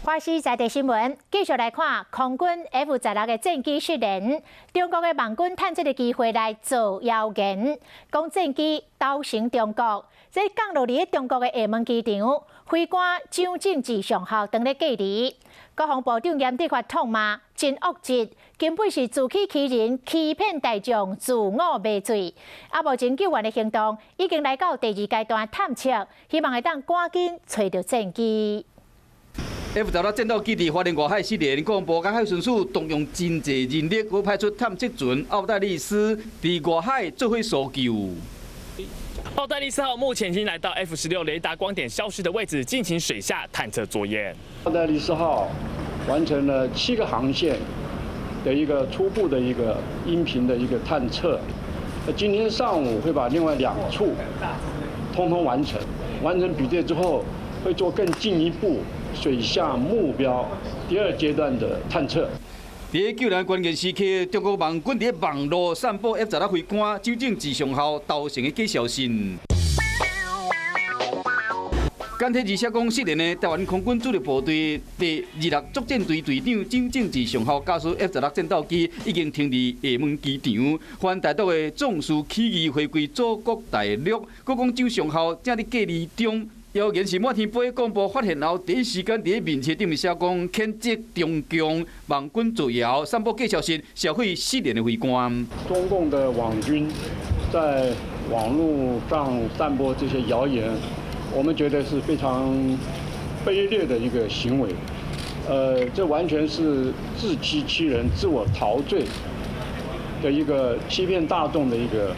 華視在地新聞繼續來看空軍 F 十六的戰機失聯，中國的網軍趁這个機會來造謠言，講戰機投誠中國，這降落佇中國的廈門機場，飛官蔣正志上校當咧隔離。國防部長嚴德發痛罵真惡質，根本是自欺欺人、欺騙大眾、自我麻醉。啊，目前救援的行動已經來到第二階段探測，希望會當趕緊揣著戰機。 F 十六戰鬥機佇花蓮外海失聯，國防部佮海巡署動用真濟人力，閣派出探測船奧黛麗斯佇外海做伙搜救。奧黛麗斯號目前已經來到 F-16雷達光點消失的位置，進行水下探測作業。奧黛麗斯號完成了七個航線的一個初步的一個音頻的一個探測，那今天上午會把另外兩處通通完成，完成比對之後，會做更進一步水下目標第二階段的探測。佇救援關鍵時刻，中國網軍佇網路散布 F 十六飛官蔣正志上校投誠的假消息。簡體字寫講失聯的台灣空軍主力部隊第二六作戰隊隊長蔣正志上校駕駛 F 十六戰鬥機已經停佇廈門機場，環台獨的壯士起義回歸祖國大陸，閣講蔣上校正佇隔離中。謠言是滿天飛，公布發現後，第一時間佇面冊頂面寫講譴責中共網軍造謠，散布假消息，銷毀失聯的飛官。中共的網軍在網路上散播這些謠言，我們覺得是非常卑劣的一個行為。這完全是自欺欺人、自我陶醉的一個欺騙大眾的一個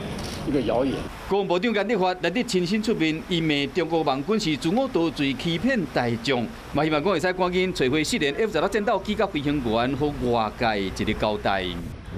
謠言。國防部長嚴德發來日親身出面，伊罵中國網軍是自我陶醉、欺騙大眾，嘛希望講會使趕緊揣回失聯 F 十六戰鬥機佮飛行員，予外界一個交代。